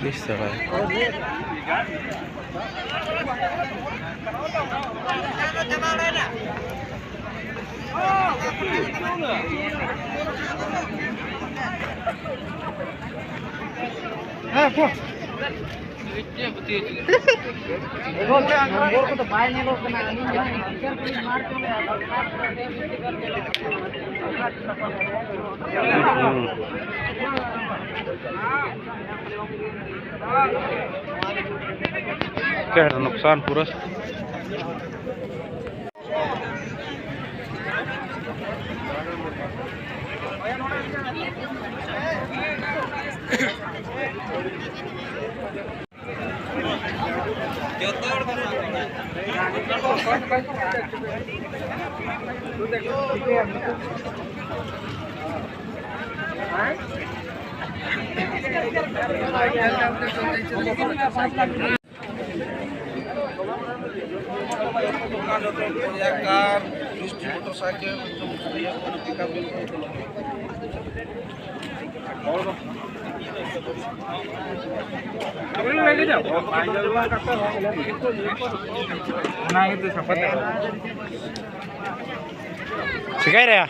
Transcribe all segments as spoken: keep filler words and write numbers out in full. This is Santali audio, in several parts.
ᱵᱮᱥ ᱪᱟᱵᱟᱭ᱾ ᱦᱮᱸ, ᱯᱷᱳᱱ᱾ ᱱᱚᱢᱵᱚᱨ ᱠᱚᱫᱚ ᱵᱟᱭ ᱧᱮᱞᱚᱜ ᱠᱟᱱᱟ᱾ ᱱᱩᱠᱥᱟᱱ ᱯᱩᱨᱟᱹ᱾ ᱫᱚᱠᱟᱱ, ᱰᱤᱥᱴᱨᱤ ᱢᱚᱴᱚᱨ ᱥᱟᱭᱠᱮᱞ, ᱯᱤᱠᱟᱯ ᱡᱚᱛᱚ ᱠᱚ ᱞᱚᱜᱚᱱ᱾ ᱚᱱᱟ ᱜᱮᱛᱚ ᱥᱟᱯᱟᱛ᱾ ᱪᱤᱠᱟᱹᱭ ᱨᱮᱭᱟ?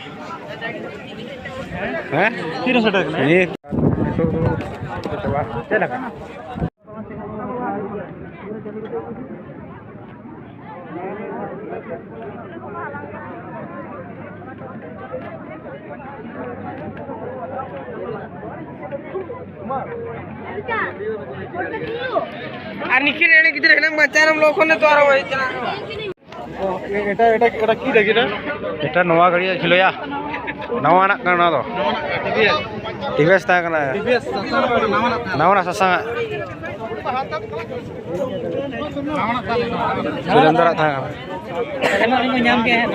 ᱦᱮᱸ? ᱛᱤᱨᱮ ᱥᱮᱴᱮᱨ ᱠᱟᱱᱟ? ᱱᱤᱛᱚᱜ ᱫᱚ ᱪᱟᱵᱟ᱾ ᱪᱮᱫ ᱞᱮᱠᱟ? ᱟᱨ ᱱᱤᱠᱷᱤᱞ ᱮᱲᱮ ᱜᱤᱫᱽᱨᱟᱹ ᱦᱮᱱᱟᱝ ᱵᱟᱧᱪᱟᱣ ᱮᱱᱟᱢ ᱞᱚ ᱠᱷᱚᱱ ᱫᱚ ᱟᱨᱚ ᱦᱮᱡ ᱪᱟᱞᱟᱜ ᱠᱟᱱᱟ᱾ ᱮᱴᱟ, ᱮᱴᱟ, ᱮᱴᱟ ᱠᱤ ᱞᱟᱹᱜᱤᱫ ᱮᱴᱟ? ᱮᱴᱟ ᱱᱚᱣᱟ ᱜᱟᱹᱰᱤ ᱠᱷᱮᱞᱳᱭᱟ, ᱱᱟᱣᱟᱱᱟᱜ ᱠᱟᱱᱟ ᱱᱚᱣᱟ ᱫᱚ᱾ T B S. T B S ᱛᱟᱦᱮᱸ ᱠᱟᱱᱟ᱾ ᱴᱤ ᱵᱷᱤ ᱮᱥ ᱥᱟᱥᱟᱝ ᱜᱟᱹᱰᱤ ᱱᱟᱣᱟᱱᱟᱜ ᱛᱟᱦᱮᱸ ᱱᱟᱣᱟᱱᱟᱜ ᱥᱟᱥᱟᱝ ᱟᱜ᱾ ᱱᱟᱣᱟᱱᱟᱜ ᱛᱟᱦᱮᱸ ᱠᱟᱱᱟ᱾ ᱥᱩᱨᱮᱱᱫᱨᱚ ᱟᱜ ᱛᱟᱦᱮᱸ ᱠᱟᱱᱟ᱾ ᱟᱭᱢᱟ ᱧᱟᱢ ᱜᱮ ᱦᱮᱸ᱾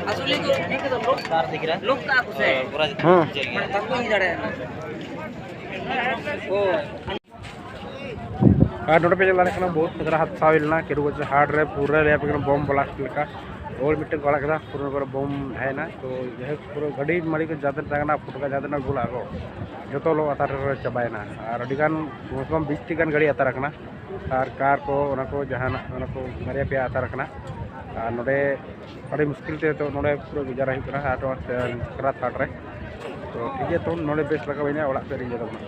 ᱟᱥᱚᱞᱮ ᱫᱚ ᱱᱤᱭᱟᱹ ᱠᱚᱫᱚ ᱞᱳᱠ ᱠᱟᱨ ᱫᱤᱜᱽᱨᱟ᱾ ᱞᱳᱠ ᱠᱟᱜ ᱠᱚ ᱥᱮ? ᱦᱮᱸ᱾ ᱢᱟᱱᱮ ᱵᱟᱠᱚ ᱤᱫᱤ ᱫᱟᱲᱮᱭᱟᱜᱼᱟ᱾ ᱦᱳᱭ᱾ ᱟᱨ ᱱᱚᱰᱮ ᱯᱮ ᱧᱮᱞ ᱫᱟᱲᱮᱭᱟᱜ ᱠᱟᱱᱟ, ᱵᱚᱦᱩᱛ ᱛᱟᱜᱲᱟ ᱦᱟᱫᱥᱟ ᱦᱩᱭ ᱞᱮᱱᱟ ᱠᱤᱰᱩ ᱜᱚᱪᱟ ᱦᱟᱴ ᱨᱮ᱾ ᱯᱩᱨᱟᱹ ᱞᱟᱹᱭ ᱟᱯᱮ ᱠᱟᱱᱟ ᱵᱚᱢ ᱵᱞᱟᱥᱴ ᱞᱮᱠᱟ, ᱳᱭ ᱢᱤᱫᱴᱮᱱ ᱠᱚ ᱟᱲᱟᱜ ᱠᱮᱫᱟ, ᱯᱩᱨᱟᱹ ᱠᱚᱨᱮ ᱵᱚᱢ ᱰᱷᱟᱭᱮᱱᱟ᱾ ᱛᱚ ᱡᱟᱭᱦᱳᱠ, ᱯᱩᱨᱟᱹ ᱜᱟᱹᱰᱤ ᱢᱟᱹᱞᱤᱠ ᱠᱚ ᱡᱟᱦᱟᱸ ᱛᱤᱱᱟᱹᱜ ᱛᱟᱦᱮᱸ ᱠᱟᱱᱟ, ᱯᱷᱩᱴᱠᱟ ᱡᱟᱦᱟᱸ ᱛᱤᱱᱟᱹᱜ ᱜᱚᱞᱟ ᱠᱚ, ᱡᱚᱛᱚ ᱞᱚ ᱟᱛᱟᱨ ᱨᱮ ᱪᱟᱵᱟᱭᱮᱱᱟ᱾ ᱟᱨ ᱟᱹᱰᱤᱜᱟᱱ, ᱠᱚᱢ ᱥᱮ ᱠᱚᱢ ᱵᱤᱥ ᱴᱤ ᱜᱟᱱ ᱜᱟᱹᱰᱤ ᱟᱛᱟᱨ ᱟᱠᱟᱱᱟ, ᱟᱨ ᱠᱟᱨ ᱠᱚ, ᱚᱱᱟ ᱠᱚ ᱡᱟᱦᱟᱱᱟᱜ, ᱚᱱᱟ ᱠᱚ ᱵᱟᱨᱭᱟ ᱯᱮᱭᱟ ᱟᱛᱟᱨ ᱟᱠᱟᱱᱟ᱾ ᱟᱨ ᱱᱚᱰᱮ ᱟᱹᱰᱤ ᱢᱩᱥᱠᱤᱞ ᱛᱮ ᱱᱤᱛᱚᱜ ᱱᱚᱰᱮ ᱯᱩᱨᱟᱹ ᱜᱩᱡᱟᱨᱟ ᱦᱩᱭᱩᱜ ᱠᱟᱱᱟ, ᱟᱨ ᱱᱚᱣᱟ ᱥᱟᱠᱨᱟᱛ ᱦᱟᱴ ᱨᱮ᱾ ᱛᱚ ᱴᱷᱤᱠ ᱜᱮᱭᱟ, ᱛᱚ ᱱᱚᱰᱮ ᱵᱮᱥ ᱞᱟᱜᱟᱣ ᱤᱧᱟ, ᱚᱲᱟᱜ ᱥᱮᱫ ᱨᱤᱧ ᱤᱫᱤ ᱛᱟᱵᱚᱱᱟ᱾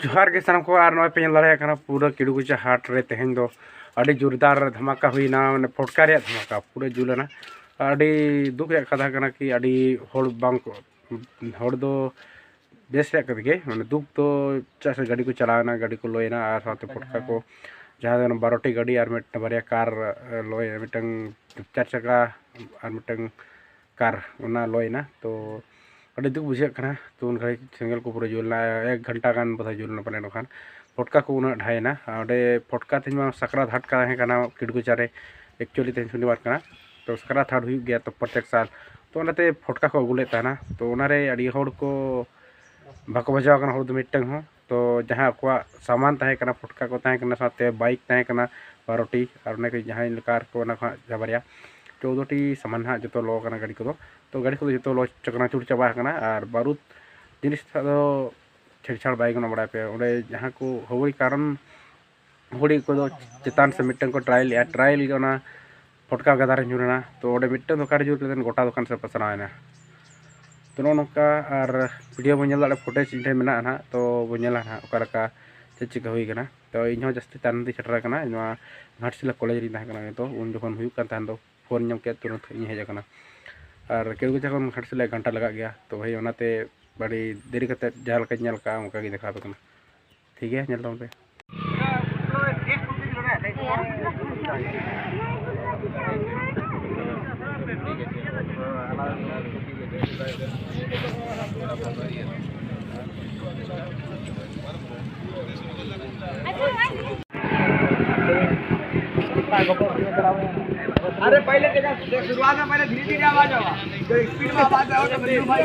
ᱡᱚᱦᱟᱨ ᱜᱮ ᱥᱟᱱᱟᱢ ᱠᱚ᱾ ᱟᱨ ᱱᱚᱜᱼᱚᱭ ᱯᱮ ᱧᱮᱞ ᱫᱟᱲᱮᱭᱟᱜ ᱠᱟᱱᱟ, ᱯᱩᱨᱟᱹ ᱠᱤᱰᱩ ᱜᱚᱪᱟ ᱦᱟᱴ ᱨᱮ ᱛᱮᱦᱮᱧ ᱫᱚ ᱟᱹᱰᱤ ᱡᱳᱨᱫᱟᱨ ᱫᱷᱟᱢᱟᱠᱟ ᱦᱩᱭᱱᱟ, ᱢᱟᱱᱮ ᱯᱷᱚᱴᱠᱟ ᱨᱮᱭᱟᱜ ᱫᱷᱟᱢᱟᱠᱟ ᱯᱩᱨᱟᱹ ᱡᱩᱞ ᱮᱱᱟ᱾ ᱟᱹᱰᱤ ᱫᱩᱠ ᱨᱮᱭᱟᱜ ᱠᱟᱛᱷᱟ ᱠᱟᱱᱟ ᱠᱤ, ᱟᱹᱰᱤ ᱦᱚᱲ ᱵᱟᱝ ᱠᱚ, ᱦᱚᱲ ᱫᱚ ᱵᱮᱥ ᱨᱮᱭᱟᱜ ᱠᱟᱛᱷᱟ ᱜᱮ, ᱢᱟᱱᱮ ᱫᱩᱠ ᱫᱚ ᱪᱮᱫᱟᱜ ᱥᱮ ᱜᱟᱹᱰᱤ ᱠᱚ ᱪᱟᱞᱟᱣᱮᱱᱟ, ᱜᱟᱹᱰᱤ ᱠᱚ ᱞᱚᱭᱮᱱᱟ, ᱟᱨ ᱥᱟᱶᱛᱮ ᱯᱷᱚᱴᱠᱟ ᱠᱚ ᱡᱟᱦᱟᱸ ᱫᱚ ᱵᱟᱨᱚᱴᱤ ᱜᱟᱹᱰᱤ ᱟᱨ ᱢᱤᱫᱴᱟᱝ ᱵᱟᱨᱭᱟ ᱠᱟᱨ ᱞᱚᱭᱮᱱᱟ, ᱢᱤᱫᱴᱟᱝ ᱪᱟᱨ ᱪᱟᱠᱟ ᱟᱨ ᱢᱤᱫᱴᱟᱝ ᱠᱟᱨ, ᱚᱱᱟ ᱞᱚᱭᱮᱱᱟ᱾ ᱛᱚ ᱟᱹᱰᱤ ᱫᱩᱠ ᱵᱩᱡᱷᱟᱹᱜ ᱠᱟᱱᱟ᱾ ᱛᱚ ᱩᱱ ᱜᱷᱟᱹᱲᱤᱡ ᱥᱮᱸᱜᱮᱞ ᱠᱚ ᱯᱩᱨᱟᱹ ᱡᱩᱞ ᱮᱱᱟ, ᱮᱠ ᱜᱷᱚᱱᱴᱟ ᱜᱟᱱ ᱵᱳᱫᱷᱚᱭ ᱡᱩᱞ ᱮᱱᱟ ᱯᱟᱞᱮᱱ᱾ ᱚᱱᱠᱷᱟᱱ ᱯᱷᱚᱴᱠᱟ ᱠᱚ ᱩᱱᱟᱹᱜ ᱰᱷᱟᱭᱮᱱᱟ᱾ ᱟᱨ ᱚᱸᱰᱮ ᱯᱷᱚᱴᱠᱟ ᱛᱮᱦᱮᱧ ᱢᱟ ᱥᱟᱠᱨᱟᱛ ᱦᱟᱴ ᱛᱟᱦᱮᱸ ᱠᱟᱱᱟ ᱠᱤᱰᱩ ᱜᱚᱪᱟ ᱨᱮ, ᱮᱠᱪᱩᱭᱮᱞᱤ ᱛᱮᱦᱮᱧ ᱥᱚᱱᱤᱵᱟᱨ ᱠᱟᱱᱟ᱾ ᱛᱚ ᱥᱟᱠᱨᱟᱛ ᱦᱟᱴ ᱦᱩᱭᱩᱜ ᱜᱮᱭᱟ ᱛᱚ ᱯᱨᱚᱛᱮᱠ ᱥᱟᱞ, ᱛᱚ ᱚᱱᱟᱛᱮ ᱯᱷᱚᱴᱠᱟ ᱠᱚ ᱟᱹᱜᱩ ᱞᱮᱫ ᱛᱟᱦᱮᱱᱟ᱾ ᱛᱚ ᱚᱱᱟᱨᱮ ᱟᱹᱰᱤ ᱦᱚᱲ ᱠᱚ ᱵᱟᱠᱚ ᱵᱟᱡᱟᱣ ᱠᱟᱱᱟ, ᱦᱚᱲ ᱫᱚ ᱢᱤᱫᱴᱟᱝ ᱦᱚᱸ᱾ ᱛᱚ ᱡᱟᱦᱟᱸ ᱟᱠᱚᱣᱟᱜ ᱥᱟᱢᱟᱱ ᱛᱟᱦᱮᱸ ᱠᱟᱱᱟ, ᱯᱷᱚᱴᱠᱟ ᱠᱚ ᱛᱟᱦᱮᱸ ᱠᱟᱱᱟ, ᱥᱟᱶᱛᱮ ᱵᱟᱭᱤᱠ ᱛᱟᱦᱮᱸ ᱠᱟᱱᱟ ᱵᱟᱨᱚᱴᱤ, ᱟᱨ ᱚᱱᱮ ᱠᱚ ᱡᱟᱦᱟᱸᱭ ᱞᱮᱠᱟ ᱟᱨ ᱠᱚ ᱚᱱᱟ ᱠᱷᱚᱱᱟᱜ ᱡᱟᱦᱟᱸ ᱵᱟᱨᱭᱟ, ᱪᱳᱫᱽᱫᱳᱴᱤ ᱥᱟᱢᱟᱱ ᱦᱟᱸᱜ ᱡᱚᱛᱚ ᱞᱚ ᱠᱟᱱᱟ ᱜᱟᱹᱰᱤ ᱠᱚᱫᱚ᱾ ᱛᱚ ᱜᱟᱹᱰᱤ ᱠᱚᱫᱚ ᱡᱚᱛᱚ ᱞᱚ ᱪᱟᱠᱱᱟᱪᱩᱨ ᱪᱟᱵᱟ ᱟᱠᱟᱱᱟ, ᱟᱨ ᱵᱟᱹᱨᱩᱫ ᱡᱤᱱᱤᱥ ᱴᱟᱜ ᱫᱚ ᱪᱷᱮᱲᱪᱷᱟᱲ ᱵᱟᱭ ᱜᱟᱱᱚᱜ ᱵᱟᱲᱟᱭ ᱯᱮ᱾ ᱚᱸᱰᱮ ᱡᱟᱦᱟᱸ ᱠᱚ ᱦᱩᱭ ᱠᱟᱨᱚᱱ ᱦᱩᱲᱤ ᱠᱚᱫᱚ ᱪᱮᱛᱟᱱ ᱥᱮ ᱢᱤᱫᱴᱟᱝ ᱠᱚ ᱴᱨᱟᱭᱮᱞ ᱮᱫᱼᱟ, ᱴᱨᱟᱭᱮᱞ ᱜᱮ ᱚᱱᱟ ᱯᱷᱚᱴᱠᱟ ᱜᱟᱫᱟᱨ ᱨᱮ ᱧᱩᱨ ᱮᱱᱟ᱾ ᱛᱚ ᱚᱸᱰᱮ ᱢᱤᱫᱴᱟᱝ ᱫᱚᱠᱟᱱ ᱨᱮ ᱧᱩᱨ ᱞᱮᱱ ᱜᱚᱴᱟ ᱫᱚᱠᱟᱱ ᱥᱮᱫ ᱯᱟᱥᱱᱟᱣ ᱮᱱᱟ᱾ ᱛᱚ ᱱᱚᱜᱼᱚ ᱱᱚᱝᱠᱟ, ᱟᱨ ᱵᱷᱤᱰᱤᱭᱳ ᱵᱚᱱ ᱧᱮᱞ ᱫᱟᱲᱮᱭᱟᱜᱼᱟ, ᱯᱷᱩᱴᱮᱡᱽ ᱤᱧ ᱴᱷᱮᱱ ᱢᱮᱱᱟᱜᱼᱟ ᱱᱟᱦᱟᱜ, ᱛᱚ ᱵᱚᱱ ᱧᱮᱞᱟ ᱱᱟᱦᱟᱜ ᱚᱠᱟ ᱞᱮᱠᱟ ᱪᱮᱫ ᱪᱤᱠᱟᱹ ᱦᱩᱭ ᱠᱟᱱᱟ᱾ ᱛᱚ ᱤᱧ ᱦᱚᱸ ᱡᱟᱹᱥᱛᱤ ᱛᱟᱭᱱᱚᱢ ᱛᱮᱧ ᱥᱮᱴᱮᱨ ᱟᱠᱟᱱᱟ᱾ ᱱᱚᱣᱟ ᱜᱷᱟᱴᱥᱤᱞᱟ ᱠᱚᱞᱮᱡᱽ ᱨᱤᱧ ᱛᱟᱦᱮᱸ ᱠᱟᱱᱟ, ᱛᱚ ᱩᱱ ᱡᱚᱠᱷᱚᱱ ᱦᱩᱭᱩᱜ ᱠᱟᱱ ᱛᱟᱦᱮᱸ ᱫᱚ ᱯᱷᱳᱱ ᱧᱟᱢ ᱠᱮᱫ ᱛᱩᱨᱟᱹᱛ ᱤᱧ ᱦᱮᱡ ᱟᱠᱟᱱᱟ᱾ ᱟᱨ ᱠᱮᱲᱩᱜᱟᱪᱷᱟ ᱠᱷᱚᱱ ᱜᱷᱟᱴᱥᱤᱞᱟ ᱮᱠ ᱜᱷᱚᱱᱴᱟ ᱞᱟᱜᱟᱜ ᱜᱮᱭᱟ, ᱛᱚ ᱵᱷᱟᱹᱭ ᱚᱱᱟᱛᱮ ᱟᱹᱰᱤ ᱫᱮᱨᱤ ᱠᱟᱛᱮᱫ ᱡᱟᱦᱟᱸ ᱞᱮᱠᱟᱧ ᱧᱮᱞ ᱠᱟᱜᱼᱟ ᱚᱱᱠᱟ ᱜᱤᱧ ᱫᱮᱠᱷᱟᱣ ᱟᱯᱮ ᱠᱟᱱᱟ᱾ ᱴᱷᱤᱠ ᱜᱮᱭᱟ, ᱧᱮᱞ ᱛᱟᱵᱚᱱ ᱯᱮ᱾ अरे पहले देखा, शुरुआत में पहले धीरे धीरे आवाज आवा, तो स्पीड में आवाज आवा तो भाई